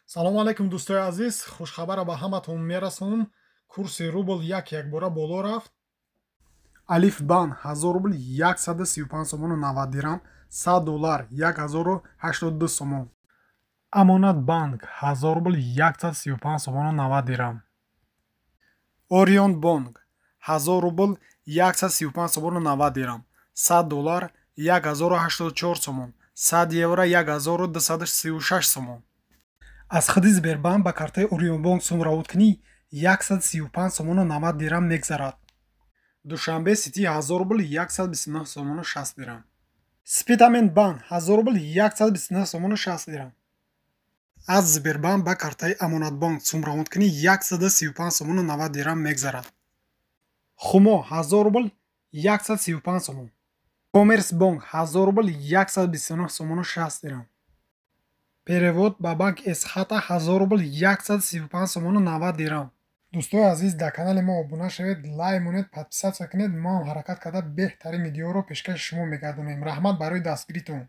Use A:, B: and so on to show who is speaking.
A: Салому алайкум, дӯстои азиз. Хушхабара ба ҳаматон мерасонам: курси рубл як якбора боло рафт. Алиф Банк: 1000 рубл 135 сомону 90 дирам, 100 доллар 1082 сомон. Амонат Банк: 1000 рубл 135 сомону 90 дирам. Орион Бонк: 1000 рубл 135 сомону 90 дирам, 100 доллар 1084 сомон, 100 евро 1236 сомон. Аз худи Сбербанк ба картаи Орионбонк сум равон кунӣ, 135 сомону 90 дирам мегзарад. Душанбе Сити: 1000 рубл 129 сомону 60 дирам. Спитамен Банк: 1000 рубл 129 сомону 60 дирам. Аз Сбербанк ба картаи Амонатбонк сум равон кунӣ, 135 сомону 90 дирам мегзарад. Хумо: 1000 рубл 135 сомон. Коммерсбонк: 1000 рубл 129 сомону 60 дирам. Перевод ба банк Эсхата: 1000 рубл 135 сомону 90 дирам. Дӯстои азиз, дар канали мо обуна шавед, лайк монед, подписаться кунед. Мо ҳам ҳаракат карда, беҳтарин видеоро пешкаши шумо мегардонем. Раҳмат барои дастгиритон.